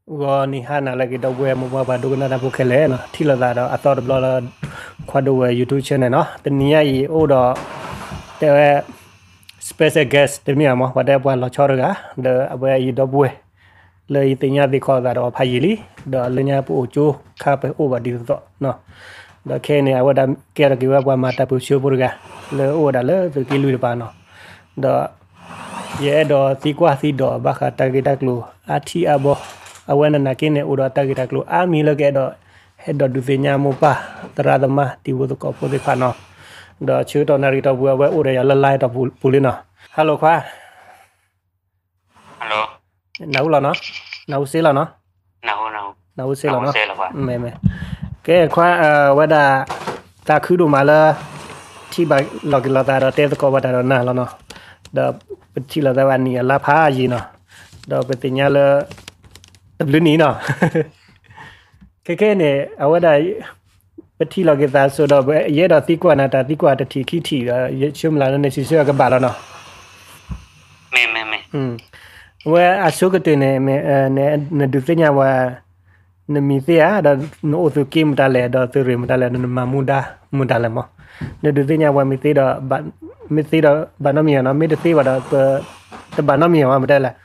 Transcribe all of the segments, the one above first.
ဂီၤနံၤဟါနၤလၢအဂ့ၤ ဒီပုၢ်ဝဲၢ်မိၢ်ပၢ်ပှၤဒိကနၣ်တၢ်ဖိခဲလၢာ်နီၤ, ထံၣ်လိာ်သးဒီးအသီတဘျီလၢ ခွါဒိၣ်ဝဲ YouTube channel နီၤ. တနံၤညါအံၤအိၣ်ဒီး တဲဝဲ special guest တမ့ၢ်ဘၣ်မး, ပှၤတဲပှၤလီၤဆီတဂၤ ဒီးအဝဲအံၤဒီပုၢ်ဝဲၢ် လၢယသ့ၣ်ညါသ့ၣ်ခီအသးဒီးအီၤဖးယံာ်လံ, ဒီးလၢညါပအိၣ်ကၠိခါပအိၣ်ဘၣ်ဒ်သိးသိးနီၤ. ဒီးခဲအံၤန့ၣ် အဝဲဒၣ်ကဲထီၣ်က့ၤဝဲပှၤမၤတၢ်ပၢဆှၢဖိတဂၤ လၢအိၣ်ဝဲဒၣ်လၢသုးက့လွံၢ်တပၤနီၤ. ဒီး ယအဲၣ်ဒိးသံကွၢ်သံဒိးဘၣ်ဃးတၢ်ဂ့ၢ်တၢ်ကျိၤအါထံအါဘီ, အဝဲနနာ်က့န့ၣ် အိၣ်ဒီးတၢ်ဂ့ၢ်တၢ်ကျိၤအါမံၤလၢကအဲၣ်ဒိး ဟဲဒိးဒုးသ့ၣ်ညါမိၢ်ပၢ် သရၣ်သမါ တံၤဖိသကိးဖိသ့ၣ်တဖၣ်နီၤ. ဒီးဆၢကတီၢ်နၣ်ရံၣ်တီၢ်ပူၤ အဝဲအိၣ်ဒီးယၤလၢ live တီၢ်ပူၤလံနီၤ. Hello ခွါ နၢ်ဟူလီၤနီၤ, နၢ်ဟူစ့လီၤနီၤ, နၢ်ဟူစ့လီၤနီၤ. ကဲခွါ ဝဲဒၣ် သးခုဒိၣ်မးလၢ ထံၣ်ဘၣ်လိာ်က့ၤလိာ်သးဒီးတဲသကိးဘၣ်တၢ်ဒီးနၤလီၤနီၤ. ဒီးပထံၣ်လိာ်သးဘၣ်နံၣ်အလါဖးယံာ်နီၤ, ဒီးပသ့ၣ်ညါလၢ တဘျုးနံၣ်နီၤ. ခဲခဲန့ၣ် အဝဲဒၣ် ပထံၣ်လိာ်က့ၤသးစိဒီး ယအဲၣ်ဒိးသံကွၢ်နၤတၢ်သံကွၢ်တထံၣ်ခံထံၣ်ဒီး ယဆၢမုၢ်လၢ်လၢနစံးဆၢကဘၣ်လီၤနီၤ. ဝဲအဆိကတၢၢ်န့ၣ် နဒုးသ့ၣ်ညါဝဲ နမံၤသ့ဧါ, ဒီးနအိၣ်သုးက့မတၤလဲၣ်, ဒီးသုးရ့ၣ်မတၤလဲၣ်, နမၤမူဒါမတၤလဲၣ်မး. နဒုးသ့ၣ်ညါဝဲမ့ၢ်သ့ဒီး မ့ၢ်သ့ဒီးဘၣ်နီတမံၤဧါနီၤ, မ့ၢ်တသ့ဘၣ်ဒီး တဘၣ်နီတမံၤဧါမး မတဲလဲၣ်.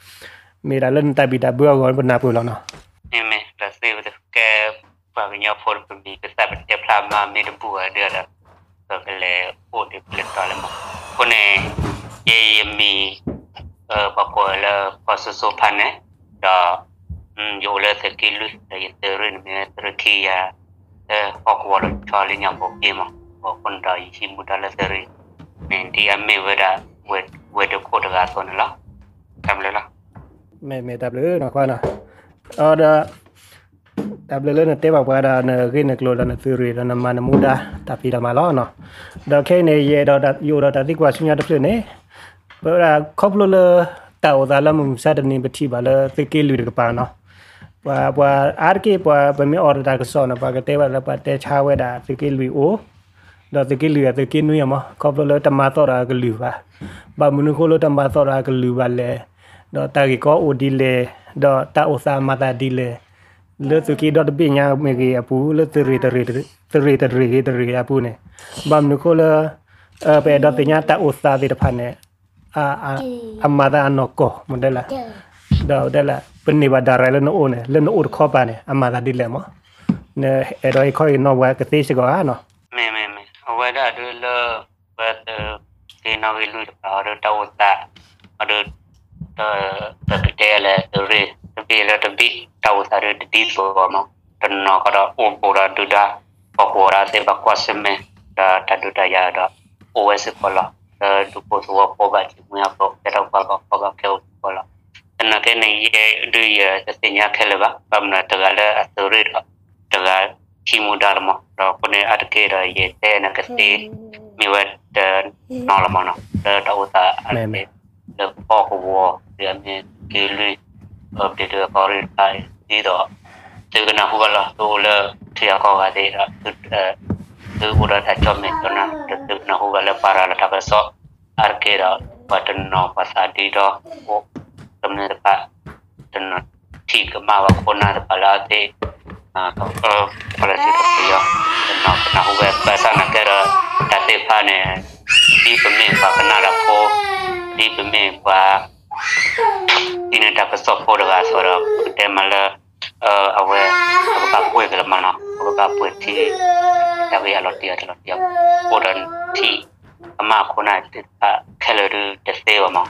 မ့ၢ်ဒၣ်လၢနတၢ်ဘံၣ်တၢ်ဘၢအဂီၢ် ပနၢ်ပၢၢ်လီၤနီၤ. မ့မ့ၢ်လၢသ့ဝဲကဲ ပှၤကညီဖိတပမံၤ ပသးပတဲဖျါမး မ့ၢ်တဘူၣ်အီၤဒ်ဒီး ပကလဲၤအိၣ်ဒံးပလဲၤတီၤလၢမး. အဃိန့ၣ် ယဲယမံၤ ပှၤကိးလၢကီၢ်စိစိဖးန့ၣ်, ဒီး ယအိၣ်လၢသုးက့လွံၢ် ဒီးယသုးရ့ၣ်န့ၣ်မ့ၢ်ဝဲသုးရ့ၣ်ခံယၤ လၢဟီၣ်ကဝီၤလီၤဆီလၢညါဘိးက့မး. အဃိန့ၣ်ဒီးယဟံးမူဒါလၢသုးရ့ၣ်န့ၣ် ဒ်အမ့ၢ်ဝဲဒၣ် ဝဲၤဒၢးခိၣ်တဂၤအသိးန့ၣ်လီၤ. တၢ်ဘျုးလီၤ. မ့မ့ၢ်တၢ်ဘျုးနီၤခွါနီၤ. ဒီး တၢ်ဘျုးလၢနတဲဘၣ်ပှၤဒီးနဂ့ၢ်နကျိၤဒီးနသုးရ့ၣ်ဒီးနမၤနမူဒါတၢ်ဖံးတၢ်မၤလီၤနီၤ. ဒီးခဲအံၤန့ၣ် ယအဲၣ်ဒိး ယအိၣ်ဒီးတၢ်သံကွၢ်ဆူညါတဖျၢၣ်န့ၣ်, ပဝဲဒၣ်ခီဖျိလၢ တၢ်အိၣ်သးလၢမုၢ်မဆါတနံၤပထံၣ်ဘၣ်လၢသုးက့လွံၢ်တကပၤနီၤ, ပှၤ ပှၤအါတက့ၢ်ပှၤ ပမ့ၢ်အိၣ်ဒီးတၢ်ကစီၣ်န့ၣ် ပှၤကတဲဘၣ်လၢပှၤတဲဆါဝဲဒၣ်သုးက့လွံၢ်အိၣ် ဒီးသုးက့လွံၢ်အသုးက့နွံအမး ခီဖျိလၢတမၤသီၣ်ဒီးအကလုၢ်ဘၣ်. ဘၣ်မနုၤအဃိလၢတမၤသီၣ်ဒီးအကလုၢ်ဘၣ်လဲၣ်, ဒီးတၢ်ဂ့ၢ်ကီအိၣ်ဒ်လဲၣ်, ဒီးတၢ်အိၣ်သးမၤသးဒ်လဲၣ်, လၢသုးက့ဒီတဘ့ၣ်ညါမ့ၢ်ဂ့ၤအပူၤ လၢသုးရ့ၣ်တရ့ၣ်ဂ့ၤတရ့ၣ်အပူၤန့ၣ်, ဘၣ်မနုၤအဃိလၢ ပအဲၣ်ဒိးသ့ၣ်ညါတၢ်အိၣ်သးသ့ၣ်တဖၣ်န့ၣ် အမၤသးအနီၢ်ကီၢ်မ့ၢ်တဲလဲၣ်, ဒီးတဲလဲၣ် ပန့ၢ်ဘၣ်ဒၣ်ရဲၣ်လၢနအိၣ်န့ၣ် လၢနအိၣ်တခီပၤန့ၣ် အမၤသးဒ်လဲၣ်မး, နအဲၣ်ဒိးဟ့ၣ်ခီဟ့ၣ်နီၤပှၤကသ့စ့ၢ်ကီးဧါနီၤ. မ့မ့ၢ်မ့ၢ် အဝဲဒၣ်ဒုးလၢ ပသုးက့နီၣ်ဂံၢ်လွံၢ်တဖၣ်အီၤဒီးတၢ်အိၣ်သး အီၤဒီး ပကတဲလဲၣ် သုးရ့ၣ်တဘ့ၣ်လၢတဘ့ၣ် တၢ်အိၣ်သးဒီးတဒ်သိးဘၣ်မး, တနီၤကဒီးအိၣ်ဘူးဒီးဒုၣ်ဒါ ဟီၣ်ကဝီၤဒီးသ့ၣ်ဘၣ်ကွၢ်ဆၢၣ်မဲာ် ဒီးတၢ်ဒုးတၢ်ယၤဒီး အိၣ်ဝဲစ့ၢ်ကီးလီၤ. လၢဒူၣ်ဖိသဝီဖိဘၣ်ထံးမွ့အဖီ ကဲထီၣ်ပှၤဂီၢ်ဖီဘၣ်ကဲအိၣ်စ့ၢ်ကီးလီၤ. သနာ်က့န့ၣ် ယဲဒုးယတသ့ၣ်ညါခဲလၢာ်ဘၣ်, ဘၣ်မနုၤတဂၤလၢအသုးရ့ၣ်ဒီး တဂၤဟံးမူဒါလီၤမး, ဒီးအဃိန့ၣ် အါတက့ၢ်ဒီးယတဲနကသ့ မ့ၢ်ဝဲတနီၤလီၤမးနီၤ, လၢတၢ်အိၣ်သးအါတက့ၢ် လၢဟီၣ်ကဝီၤ ဒ်အမ့ၢ်သုးက့လွံၢ် ပျံၤဒုးအကီၢ်ရ့ၣ်တဖၣ်ဒ်သိး သုကနၢ်ဟူဘၣ်လီၤ, သုအိၣ်လၢထံဂၤကီၢ်ဂၤသ့ၣ်ဒီး သုအိၣ်ဒီးတၢ်ကၠီၣ်မဲာ်ကၠီၣ်နါ ဒီးသုကနၢ်ဟူဘၣ်လၢပှၤရၤလီၤတၢ်ကစီၣ် အါတက့ၢ်ဒီး ပှၤတနီၤပှၤသးဒ့ဒီ အိၣ်ကမျၢၢ်တဖၣ် တနီၤထံၣ်ကမၣ်ဝဲခိၣ်နၢ်တဖၣ်လၢအသ့ၣ် ပှၤလၢထံၣ်တပယီၤ တနီၤကနၢ်ဟူဝဲ ဘၣ်ဆၣ်သနာ်က့ဒီး တၢ်သ့ၣ်တဖၣ်န့ၣ် ဒ်ပမ့ၢ်ပှၤကနၣ်တၢ်ဖိ ဒ်ပမ့ၢ်ပှၤ ဒ်န့ၣ်တၢ်ကစီၣ်ဖိတဂၤအသိးဒီး ပကတဲမးလၢ အဝဲ ပကဘၣ်ပှ့ၤက့ၤလီၤမးနီၤ, ပကဘၣ်ပှ့ၤထံ တၢ်ဂ့ၢ်အလီၤတံၢ်အီၤတလီၤတံၢ်အီၤ အိၣ်ဒီးထံၣ် ကမၣ်အခိၣ်နၢ်သ့ၣ်တဖၣ်ခဲလၢာ်ဒုးတသ့ဘၣ်မး,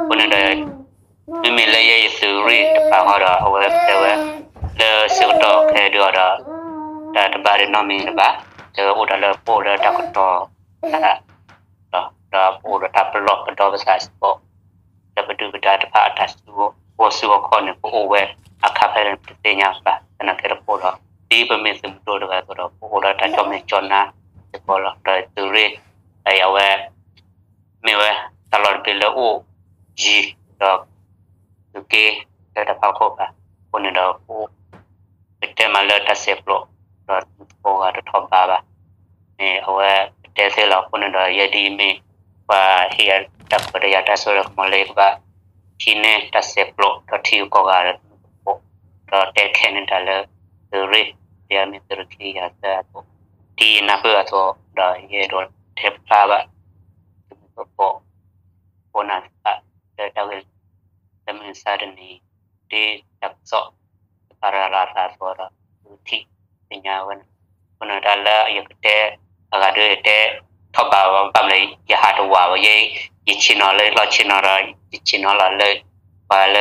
အဃိန့ၣ်ဒီး မ့မ့ၢ်လၢယဲယသုးရ့ၣ်တဖၣ်ဃီဒီး အဝဲတဲဝဲ လၢဆၢကတီၢ်ခဲအံၤဒုးအီၤဒီး တၢ်တဘၣ်ဒံးနီတမံၤလၢၤဘၣ်, တဲဝဲအိၣ်ဒီးလၢပအိၣ်လၢတၢ်ကတီၤ ဒီးပအိၣ်ဒီးတၢ်ပလီၢ်ပဒီပသးစ့ၢ်ကီး လၢပဒုၣ်ပဒါတဖၣ်အတၢ်စုကဝဲၤ ပအိၣ်စုကဝဲၤခီန့ၣ် ပအိၣ်ဝဲအခါဖဲလဲၣ်န့ၣ် ပတသ့ၣ်ညါဘၣ်, သနာ်က့တခီဒီး ဒ်ပမ့ၢ်သုးမုၢ်ဒိၣ်တဂၤအသိးဒီး ပအိၣ်ဒီးတၢ်ကၠီၣ်မဲာ်ကၠီၣ်နါစ့ၢ်ကီးလီၤ. ဒီးသုးရ့ၣ် အဝဲ မ့ၢ်ဝဲ တၢ်လီၢ်တဘ့ၣ်လၢအိၣ်ယံၤ ဒီး သုးက့ လၢတၢ်ဖးခိၣ်ဘၣ်, အဃိန့ၣ်ဒီး ပအိၣ် ပတဲမးလၢတၢ်ဆဲးကျိး ဒီးကိးဂၤတထီၣ်ဘးဘၣ်, မ့ၢ်အဝဲပတဲသ့လီၤ. အဃိန့ၣ်ဒီး ယဲဒ်အမ့ၢ် ပှၤဟ့ၣ်ယၤတၢ်ခွဲးတၢ်ယာ်တၢ်စိတၢ်ကမီၤလၢယကဘၣ် ဟံးန့ၢ်တၢ်ဆဲးကျိး ဒီးထံဂၤကီၢ်ဂၤဒီး သုးမုၢ်သကိး ဒီးတဲခဲန့ၣ်တၢ်လၢ သုးရ့ၣ် ဒ်အမ့ၢ်သုးရ့ၣ်ခံကယၤသၢအသိး, ဒ်ယနၢ်ပၢၢ်အသိး ဒီးယအဲၣ်ဒိးတဲဖျါဘၣ် သုးမုၢ်သကိး ခိၣ်နၢ်သ့ၣ်တဖၣ် လၢတၢ်ဂ့ၢ် လၢမုၢ်မဆါတနံၤ ဒ်တၢ်ကစီၣ် တဖၣ်ရၤလီၤအသးအသိးဒီး သုထံၣ်သ့ၣ်ညါဝဲန့ၣ်, အဃိန့ၣ်တၢ်လၢယကတဲ အဂၤဒုးယတဲထီၣ်ဘးဘၣ်မးလၢ ယဟးတဝးဘၣ်, ယဲ ယဆ့ၣ်နီၤလၢလီၢ်ဆ့ၣ်နီၤဒီး ယဆ့ၣ်နီၤလီၤလၢ ပှၤလၢ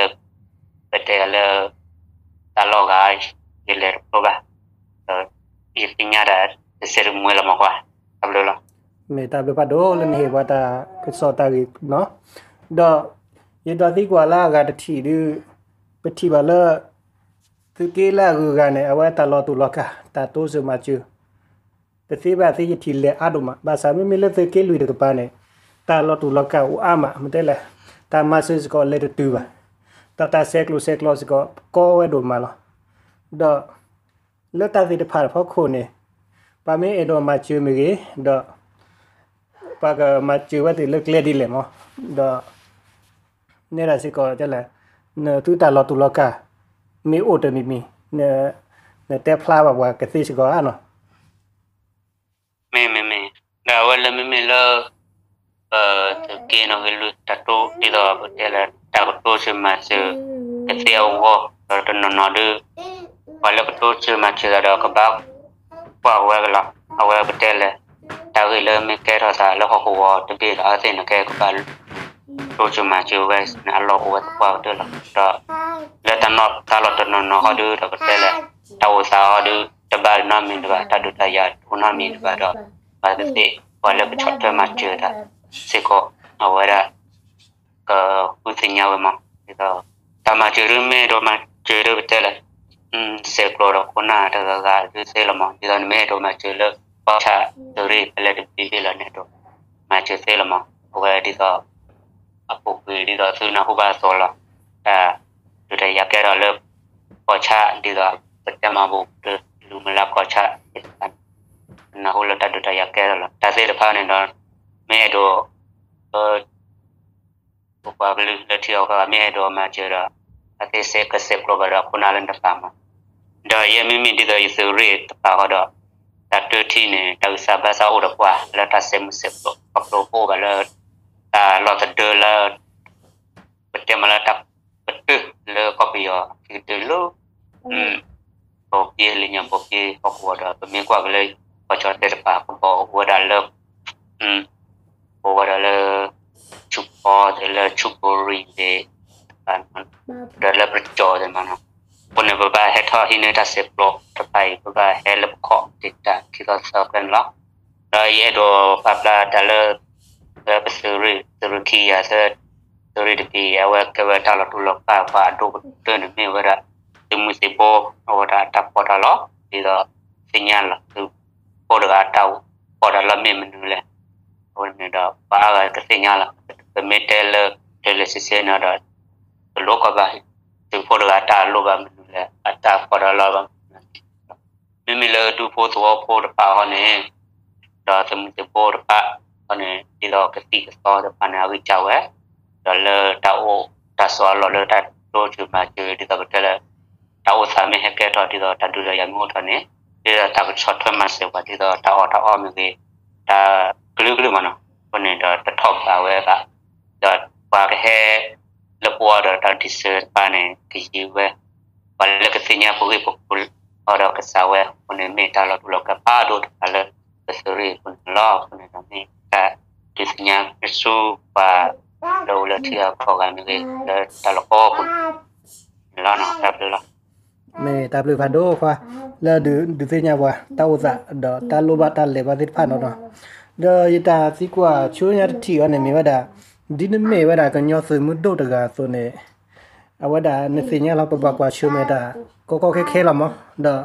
ပတဲလၢ တၢ်လီၢ်ဂၤ ယလဲၤတဖျိဘၣ်, ဒီးယသ့ၣ်ညါတၢ်တစဲးတမှဲလီၤမးကွၢ်, တၢ်ဘျုးလီၤ. မ့ၢ်တၢ်ဘျုးဖးဒိၣ်လၢနဟ့ၣ်ပှၤတၢ်ကစီၣ်တၢ်ဂ့ၢ်နီၤ, ဒီးယဒိးသံကွၢ်လၢအဂၤတထံၣ်ဒုး ပထံၣ်ဘၣ်လၢ သုးက့လၢအဂုၤအဂၤန့ၣ် အဝဲတၢ်လီၤတူာ်လီၤကာ် တၢ်တိစၢၤမၤစၢၤ တသ့ဘၣ်သ့ၣ်ယထံၣ်လဲၤအါဒိၣ်မး, ဘၣ်ဆၣ်မ့မ့ၢ်လၢသုးက့လွံၢ်တကပၤန့ၣ် တၢ်လီၤတူာ်လီၤကာ်အိၣ်အါမး, မ့ၢ်တဲလဲၣ်, တၢ်မၤစၢၤစ့ၢ်ကီးလဲၤတတုၤဘၣ်, ဒီးတၢ်ဆဲးကျိးဆဲးကျၢစ့ၢ်ကီး ကီဝဲဒိၣ်မးလီၤ. ဒီး လၢတၢ်သ့ၣ်တဖၣ်အဖီခိၣ်န့ၣ် ပှၤမ့ၢ်အဲၣ်ဒိးမၤစၢၤမ့ၢ်ဂ့ၤ, ဒီး ပှၤကမၤစၢၤဝဲသ့ၣ်လၢကျဲဒ်လဲၣ်မး, ဒီး နဲဒၣ်စ့ၢ်ကီးတဲလဲၣ်, နသုတၢ်လီၤတူာ်လီၤကာ် မ့ၢ်အိၣ်တမံၤမံၤ နတဲဖျါဘၣ်ပှၤကသ့စ့ၢ်ကီးဧါနီၤ. မ့ၢ်မ့ၢ်မ့ၢ်, ဒီးအဝဲလၢမ့မ့ၢ်လၢ ပသုးက့နီၣ်ဂံၢ်လွံၢ်တၢ်တိ ဒ်သိးပတဲလၢ တၢ်ကတိစၢၤမၤစၢၤ ကသ့အဂီၢ် ဒီးတနီၤနီၤဒုး ပှၤလၢကတိစၢၤမၤစၢၤသးဒီးကဘၣ်ကွၢ်ဝဲကလီၤ. အဝဲပတဲလၢ တၢ်ဂ့ၢ်လၢမ့ၢ်ကဲထီၣ်သးလၢဟီၣ်ကဝီၤတဘ့ၣ်ဒီး အဝဲသ့ၣ်န့ၣ်ကဲကဘၣ် တိစၢၤမၤစၢၤဝဲန့ၣ် အလီၢ်အိၣ်ဝဲသပှၢ်ကတၢၢ်လီၤ. ဒီး လၢတၢ်နီၣ်သးလီၤတနီၤနီၤဟီဒုး ဒီးပတဲလၢ တၢ်အိၣ်သးဟီဒုး တဘၣ်နီတမံၤဒံးဘၣ်, တၢ်ဒုးတၢ်ယၤတအိၣ်နီတမံၤဒံးဘၣ်ဒီး ဘၣ်သ့ၣ်သ့ၣ် ပှၤလၢကဆီၣ်ထွဲမၤစၢၤတၢ်စ့ၢ်ကီး အဝဲဒၣ် ကဃုသ့ၣ်ညါဝဲမး. ဒ်သိး တၢ်မၤစၢၤဒုးမ့ၢ်အဲၣ်ဒိးမၤစၢၤဒုးပတဲလၢ ဆဲးကျိးဒီးခိၣ်နၢ်တဂၤဂၤဒုးသ့လီၤမး. ဒ်သိးနမ့ၢ်အဲၣ်ဒိးမၤစၢၤလၢ ကီၢ်ဆၣ်သုးရ့ၣ်ဖဲလဲၣ်တဘ့ၣ်ဘ့ၣ်လီၤန့ၣ်ဒီး မၤစၢၤသ့လီၤမး. အဝဲဒ်သိး အပူၤကွံာ်ဒ်သိးသုနၢ်ဟူဘၣ်အသိးလီၤ. တၢ်ဒုးတၢ်ယၤကဲထီၣ်လၢ ကီၢ်ဆၣ်ဒ်သိး ပတဲမၤဘူၣ်တလူၤမုၢ်လၢ်ကီၢ်ဆၣ်သ့ၣ်တဖၣ်န့ၣ် နၢ်ဟူလၢတၢ်ဒုးတၢ်ယၤကဲထီၣ်လီၤ. တၢ်သ့ၣ်တဖၣ်န့ၣ်ဒီး မ့ၢ်အဲၣ်ဒိး ပ ပပှၤကလုာ်လၢထံဂၤကီၢ်ဂၤမ့ၢ်အဲၣ်ဒိးမၤစၢၤဒီး အသ့စဲးကဆဲးကျိးဘၣ်ဒီးခိၣ်နၢ်လၢနတပၤမး. ဒီးယဲမ့မ့ၢ်ဒ်သိးယသုးရ့ၣ်တပၤဃီဒီး တၢ်တထံၣ်န့ၣ် တၢ်ဂံၢ်စၢ်ဘါစၢ်အိၣ်ဒီးပှၤလၢတၢ်ဆဲးမုၢ်ဆဲးကျိး ခီဖျိပအိၣ်ဘၣ်လၢ တၢ်လီၢ်သဒၢလၢ ပတဲမးလၢတၢ်ကတၢၢ်လၢကီၢ်ပယီၤအခံကတၢၢ်လၢ ဘိၣ်ပှ့ၤလၢညါဘိၣ်ပှ့ၤဟီၣ်ကဝီၤဒီး ပမ့ၢ်ကွၢ်က့ၤလၢ ကီၢ်ကၠီၣ်တဲၣ်တပၤ ကဘီအိၣ်ဝဲဒၣ်လၢ အိၣ်ဝဲဒၣ်လၢ ဆူၣ်ဖီသ့ၣ်လၢဆူၣ်ပူၤရံၤသ့ၣ် ဒီးလၢပကၠီၣ်သ့ၣ်မးနီၤ. အဃိန့ၣ် ပဘၣ်ဟဲထီၣ်ဟံးန့ၢ်တၢ်ဆဲးကျိးတဖၣ်အံၤ ပဘၣ်ဟဲလၢပခီၣ်တံာ်တာ်ခံသီသၢဖျၢၣ်န့ၣ်လီၤ. ဒီးယအဲၣ်ဒိးပာ်ဖျါတၢ်လၢ လၢပသုးရ့ၣ် သုးရ့ၣ်ခံကယၤသၢ သုးရ့ၣ်တကယၤ အဝဲကဲဝဲတၢ်လီၤတူာ်လီၤကာ်ပှၤအဒိၣ်ကတၢၢ်န့ၣ်မ့ၢ်ဝဲဒၣ် သုးမုၢ်သံၣ်ဘိ အဝဲဒၣ်အတၢ်ဖီၣ်တၢ်လီၤ. ဒ်သိးသ့ၣ်ညါလီၤ သုးဖိတဂၤအတၢ်ဖီၣ်တၢ်လီၤမ့ၢ်မနုၤလဲၣ်. အဃိန့ၣ်ဒီး ပှၤအါဂၤကသ့ၣ်ညါလီၤ. ပမ့ၢ်တဲလၢ ကျဲးစၢးစ့ၢ်စ့ၢ်န့ၣ်ဒီး တလိၣ်ကီဘၣ် သုးဖိတဂၤအတၢ်လိၣ်ဘၣ်မနုၤလဲၣ် အတၢ်ဖီၣ်တၢ်လီၤဘၣ်မနုၤလဲၣ်. မ့မ့ၢ်လၢဒူဖိသဝီဖိတဖၣ်အဂီၢ်န့ၣ် ဒီးသုးမုၢ်သံၣ်ဘိတဖၣ်အဂီၢ်န့ၣ် ဒ်သိးကသံၣ်ကသီတဖၣ်န့ၣ် အဂံၢ်စၢ်ဝဲ ဒီးလၢတၢ်အိၣ်တၢ်ဆိးအလီၢ်လၢတၢ်တိစၢၤမၤစၢၤ ဒ်သိးပတဲလၢ တၢ်အိၣ်သးမ့ၢ်ဟဲကဲထီၣ် ဒ်သိးတၢ်ဒုးတၢ်ယၤမ့ၢ်အိၣ်ထီၣ်န့ၣ် ဒ်သိးတၢ်ကဆီၣ်ထွဲမၤစၢၤပှၤ ဒ်သိးတၢ်အီၣ်တၢ်အီမ့ၢ်ဂ့ၤ တၢ်ကလုာ်ကလုာ်မးနီၤ အဃိန့ၣ်ဒီးတထီၣ်ဘးဝဲဘၣ် ဒီးပှၤကဟဲ လၢပအိၣ်ဒီးတၢ်ဒံးစၢၤတဖၣ်န့ၣ် ကယံၤဝဲ ပှၤလၢကသ့ၣ်ညါပဂ့ၢ်ပကျိၤအီၤဒီးကစၢ်ဝဲ အဃိန့ၣ်မ့ၢ်တၢ်လီၤတူာ်လီၤကာ်ဖးဒိၣ်တဖၣ်လၢ ပသုးရ့ၣ်အပူၤန့ၣ်လီၤ. အဃိန့ၣ်ဒီးမ့ၢ်တၢ်ဒုးသ့ၣ်ညါဆူပှၤ လၢအိၣ်လၢထံဂၤကီၢ်ဂၤမ့ၢ်ဂ့ၤ လၢတၢ်လီၢ်ကိးပူၤန့ၣ်လီၤ. တၢ်ဘျုးလီၤ. မ့ၢ်တၢ်ဘျုးဖးဒိၣ်ခွါ လၢဒုးသ့ၣ်ညါပှၤ တၢ်အိၣ်သး ဒီးတၢ်လိၣ်ဘၣ်တၢ်လဲၤဘၣ်သ့ၣ်တဖၣ်နီၤနီၤ. ဒီးယတၢ်သံကွၢ်ဆူညါတထံၣ်အံၤန့ၣ်မ့ၢ်ဝဲဒၣ် ဒ်နမ့ၢ်ဝဲဒၣ်ကညီသုးမုၢ်ဒိၣ်တဂၤအသိးန့ၣ် အဝဲဒၣ်နသ့ၣ်ညါလီၤ ပဘၣ်ကွၢ်ဆၢၣ်မဲာ်တၢ်ကီကီခဲခဲလီၤမး ဒီး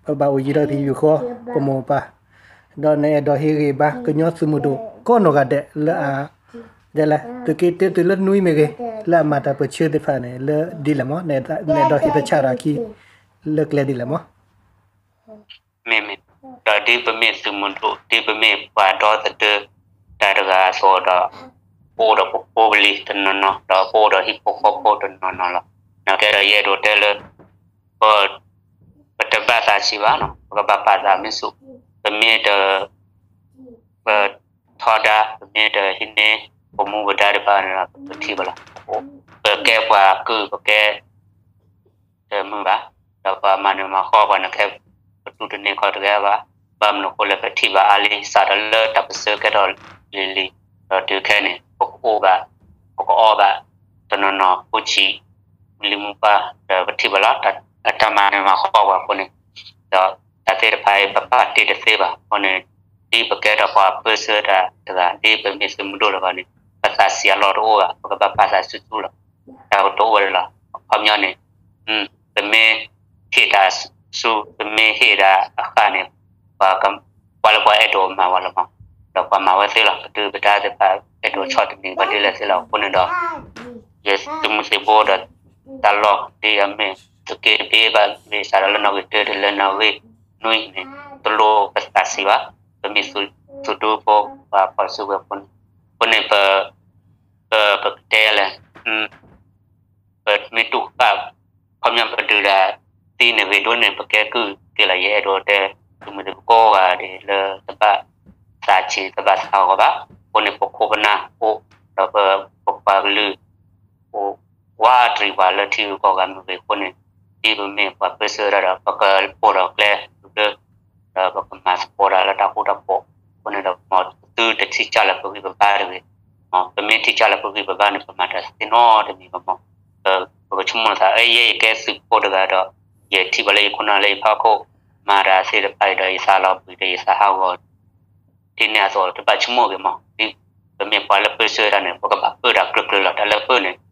ပဘၣ်အိၣ်ယံၤဒီးပဟံၣ်ပဃီ ပမိၢ်ပၢ် ဒီးနအဲၣ်ဒိးဟ့ၣ်ဂံၢ်ဘါကညီသုးမုၢ်ဒိၣ်ကိးနီၢ်ဂၤဒဲးလၢအ ဒ်လဲၣ် သုးက့တၢတုၤလၢနွံမ့ၢ်ဂ့ၤ လၢအမၤတၢ်ပၢၢ်ဆၢသ့ၣ်တဖၣ်န့ၣ် လၢဒ်လဲၣ်မး နအဲၣ်ဒိးဟ့ၣ်သဆၣ်တၢ်ခံ လၢကျဲဒ်လဲၣ်မး. မ့ၢ်မ့ၢ်, ဒီးဒ်ပမ့ၢ်သုးမုၢ်ဒိၣ် ဒ်ပမ့ၢ်ပှၤဒီသဒၢတၢ်တဂၤအသိးဒီး ပအိၣ်ဒီးပဖိပလံၤတနီၤနီၤ ဒီးပအိၣ်ဒီးဟံၣ်ဖိဃီဖိတနီၤနီၤလီၤ. နာ်က့ဒီးယအဲၣ်ဒိးတဲလၢ ပ ပတဘၣ်သးဆံးဘၣ်နီၤ, ပကဘၣ်ပာ်သးမ့ၢ်ဆူၣ်, ပမ့ၢ်တ ပထီဒါ, ပမ့ၢ်တဟံးန့ၢ် ပမူပဒါတဖၣ်န့ၣ်ဒီး ပထံၣ်ဘၣ်လီၤ. ပကဲပှၤကုၢ် ပကဲ တမုာ်ဘၣ်, ဒီးပှၤမၤနၢၤမၤဃီပှၤန့ၣ်ခဲ ပတူၢ်တန့ၢ်ခီၣ်တဂၤဘၣ်. ဘၣ်မနုၤအဃိလဲၣ် ပထံၣ်ဘၣ်အါလံ စးထီၣ်လၢတၢ်ပၢၢ်ဆၢကဲထီၣ်လံၤလံၤ, ဒီးတုၤခဲအံၤန့ၣ် ပကအိၣ်ဘၣ်, ပကအီၣ်ဘၣ်, တနီၤနီၤဖိဆံး မုၢ်လံမုၢ်ပှၢ် ဒီးပထံၣ်ဘၣ်လီၤ. တၢ်မၤနၢၤမၤဃီပှၤအဃိန့ၣ်, ဒီးတၢ်သ့ၣ်တဖၣ်အံၤ ပပာ်တ့ၢ်တသ့ဘၣ်အဃိန့ၣ်, ဒ်ပကဲထီၣ်ပှၤပၢၢ်ဆၢတၢ်တဂၤ ဒ်ပမ့ၢ်သုးမုၢ်ဒိၣ်လၢၤဘၣ်န့ၣ် ပသးဆံးအလီၢ်တအိၣ်ဘၣ်, ပကဘၣ်ပာ်သးဆူၣ်ဆူၣ်လီၤ. တၢ်ကတိၤအိၣ်ဝဲဒၣ်လီၤ. အခီပညီန့ၣ် ပမ့ၢ်ဟ့ၣ်တၢ်ဆူၣ် ပမ့ၢ်ဟ့ၣ်တၢ်အဃၢ်န့ၣ်, ပှၤ ပှၤလၢပှၤအဲၣ်ဒိးမၤဝဲလီၤမး, ဒီးပှၤမၤဝဲသ့လီၤ. ပဒုၣ်ပဒါသ့ၣ်တဖၣ် အဲၣ်ဒိးဆီၣ်တနံၤပှၤဒ်လဲၣ်သ့လီၤ. အဃိန့ၣ်ဒီး ယသုးမုၢ်သံၣ်ဘိဒီး တၢ်လီၢ်ဒ်အမ့ၢ် သုးက့တဘ့ၣ်ဘၣ် မ့ၢ်စးထီၣ်လၢနီၣ်ဂံၢ်တၢတုၤလၢနီၣ်ဂံၢ်နွံန့ၣ် တလိၣ်ပသးဆံးဘၣ်. ပမ့ၢ်သုးဒူဖိ ပှၤဖီၣ်စုကဝဲၤဖိန့ၣ်, အဃိန့ၣ် ပ ပ ပကတဲလဲၣ်, ပမ့ၢ်တူၢ်ဃာ် ခီပညီပဒုးဒၣ်သံန့ၣ်ဂ့ၤဒိၣ်န့ၣ် ပကဲကုၢ်က့ၤလီၤ. ယအဲၣ်ဒိးတဲ သုးမုၢ်သံၣ်ဘိကိးဂၤဒဲးလၢတဘၣ်သးဆံးတဘၣ်သးဂီၤဘၣ်. အဃိန့ၣ် ပခိၣ်ပနၢ်အိၣ် ဒီးပ ပပှၤကလုာ် အိၣ်ဝးတရံးပှၤလၢထံဂုၤကီၢ်ဂၤမ့ၢ်ဂ့ၤအဃိန့ၣ်, ဒ်ပမ့ၢ်ပှၤပၢၢ်ဆၢဒၣ်ဒီး ပကပိာ်ဒီးကျဲဒုၣ်ဒၢ ဒီးပကမၤသကိးတၢ်လၢတၢ်ဃူတၢ်ဖိးအဃိန့ၣ်ဒီး မ်သုတထံၣ်ကၢ်လၢပဂံၢ်ပဘါတဂ့ၤ. မ်ပမ့ၢ်ထံၣ်ကၢ်လၢပဂံၢ်ပဘါန့ၣ် ပမၤတၢ်သ့နီတမံၤဘၣ်မး. ပကဆိကမိၣ်သး အဲ ယဲယကဲသုးဖိတဂၤဒီး ယထံၣ်ဘၣ်လၢယခိၣ်နၢ်လၢယဖီခိၣ် မၤတၢ်သ့ၣ်တဖၣ်အံၤဒီး ယသးလီၤဘှံးဒီးယသးဟးဂီၤ ဒ်န့ၣ်အသိး တဘၣ်ဆိကမိၣ်ဂ့ၤမး. ဒ်ပမ့ၢ်ပှၤလၢပၢၢ်ဆၢတၢ်န့ၣ် ပကဘၣ်ပၢၢ်တၢ်ကျၢၤကျၢၤလီၤ. တၢ်လၢပၢၢ်န့ၣ်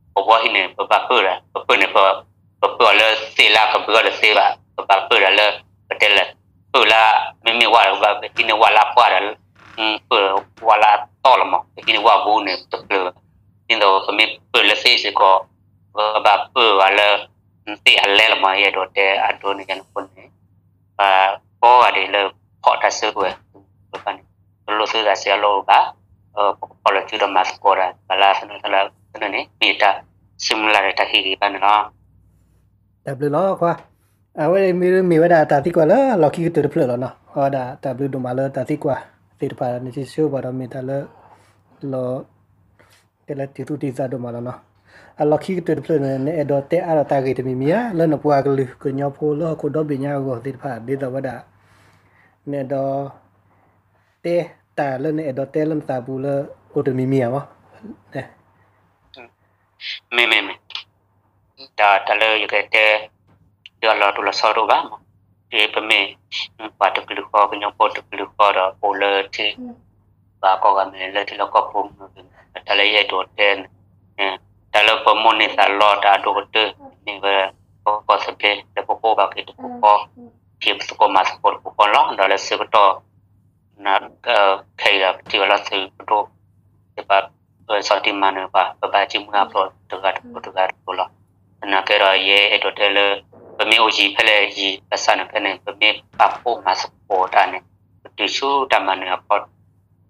ပဝီဟံၣ်န့ၣ် ပဘၣ်ပၢၢ်တၢ်, ပပၢၢ်န့ၣ် ပပၢၢ်အီၤလၢသ့ၣ်လၢကဘုးအီၤတသ့ဘၣ်. ပဘၣ်ပၢၢ်တၢ်လၢ ပတဲလဲၣ် ပၢၢ်လၢ မ့မ့ၢ်ဝဲဒီး ပဟံးန့ၢ်ဝဲလၢအပှၢ်ဒီး ပၢၢ်ဝဲလၢအတီၢ်လီၤမး. ပဟံးန့ၢ်ဝဲပူၤန့ၣ် တကျၢၤဘၣ်. ဒ်သိးပမ့ၢ်ပၢၢ်လၢသ့ၣ်စ့ၢ်ကီး ပကဘၣ်ပၢၢ်ဝဲလၢ သ့ၣ်အလဲလီၤမး. ယအဲၣ်ဒိးတဲအဒိန့ၣ် ယန့ၣ်အဃိန့ၣ် ပှၤကိးဂၤဒဲးလၢဖီၣ်တၢ်စုကဝဲၤတဖၣ်န့ၣ် တလိၣ်သုသးဆံးအလီၢ်အိၣ်ဘၣ်. ပကဖီၣ်လီၤစုဒီးမၤသကိးတၢ် ပှၤလၢသနၢၣ်သနၢၣ်န့ၣ် မ့ၢ်ယတၢ်ဆၢမုၢ်လၢ်ဒီးတၢ်ဟ့ၣ်ဂ့ၤဘၣ်န့ၣ်လီၤ. တၢ်ဘျုးလီၤခွါ, အဝဲမ့ၢ်မ့ၢ်ဝဲဒၣ်တၢ်သံကွၢ်လၢလီၢ်ခံကတၢၢ်တဖျၢၣ်လီၤနီၤ. အဝဲဒၣ်တၢ်ဘျုးဒိၣ်မးလၢတၢ်သံကွၢ်သ့ၣ်တဖၣ်န့ၣ် တဆၢပှၤဒီးမ့ၢ်တၢ်လၢ လီၤ တဲလၢတံၤသူၣ်တံၤသးဒိၣ်မးလီၤနီၤ. အလီၢ်ခံကတၢၢ်တဖျၢၣ်န့ၣ် နအဲၣ်ဒိးတဲအါထီၣ်တၢ်ဂ့ၢ်တမံၤမံၤဧါ လၢနပှၤကလုာ်ကညီဖိလၢဟီၣ်ခိၣ်ဒီဘ့ၣ်ညါအဂီၢ်သ့ၣ်တဖၣ် ဒ်သိးဝဲဒၣ် နအဲၣ်ဒိး တဲတၢ်လၢနအဲၣ်ဒိးတဲလၢနသးပူၤလၢအိၣ်တမံၤမံၤဧါမး. မ့ၢ်မ့ၢ်မ့ၢ်, ဒီးတၢ်လၢယကတဲ ဒီးလီၤတိၢ်လီၤဆီတအိၣ်ဘၣ်မး, ဒ်ပမ့ၢ် ပှၤတကလုာ်ဃီ ကညီဖိတကလုာ်ဃီဒီး အိၣ်လၢထံ ပှၤကိးဂၤမ့ၢ်လၢထံလီၢ်ကီၢ်ပူၤမ့ၢ်ဂ့ၤ, တၢ်လၢယအဲၣ်ဒိးတဲန့ၣ် တၢ်လၢပမိၣ်န့ၢ်သးလီတၢ်အဒိၣ်ကတၢၢ် မ့ၢ်ဝဲ ပကီၢ်သဘျ့ လၢပကအိၣ်ဘၣ်က့ၤတပူၤဃီ, ဖံးပသကိးမၤသကိးတပူၤဃီလီၤ. ဒီးလၢဆၢကတီၢ် ခဲအံၤဒီးပထံၣ်ဝဲလီၤသုးပဒိၣ်သ့ၣ်တဖၣ် ပစီၤတံၢ်မၤနၢၤပှၤ ပဘၣ်ဃ့ၢ်မှံဟးဖျိးတဂၤတပူၤတဂၤတပူၤလီၤ. သနာ်က့ဒီးယအဲၣ်ဒိးတဲလၢ ပမ့ၢ်အိၣ်ယံၤဖဲလဲၣ်ယံၤ ဘၣ်ဆၣ်န့ၣ်ဖဲန့ၣ် ပမ့ၢ်ပာ်ဖှိၣ်မၤသကိးတၢ်န့ၣ် ပတုၤဆူတၢ်မၤနၢၤအဖီ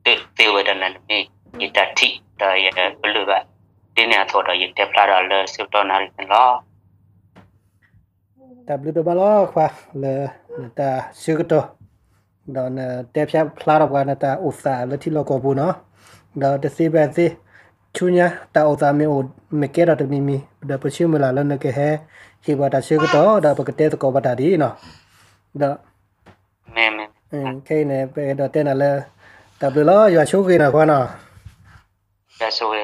တၢၢ်သ့ဝဲဒၣ်န့ၣ် မ့ၢ်ယတၢ်ထံၣ်ဒီးယကလုၢ်ဘၣ်. ဒ်န့ၣ်အသိးဒီးယတဲဖျါဒီးလၢဆၢကတီၢ်နၣ်ရံၣ်န့ၣ်လီၤ. တၢ်ဘျုးဒိၣ်မးလီၤခွါ လၢနတၢ်ဆၢကတီၢ် ဒီးနတဲဖျါဖျါထီၣ်ပှၤနတၢ်အိၣ်သးလၢထံလီၢ်ကီၢ်ပူၤနီၤ, ဒီးတသ့ဖဲသ့ ဆူညါတၢ်အိၣ်သးမ့ၢ်အိၣ် မ့ၢ်ကဲထီၣ်တမံၤမံၤ ဒီးပဆၢမုၢ်လၢ်လၢနကဟဲဟ့ၣ်ပှၤတၢ်ဆၢကတီၢ် ဒီးပကတဲသကိးဘၣ်တၢ်ဒ်အံၤနီၤ, ဒီး ခဲအံၤန့ၣ် ပအဲၣ်ဒိးတဲနၤလၢ တၢ်ဘျုးလီၤ ယွၤဆိၣ်ဂ့ၤနၤခွါနီၤ.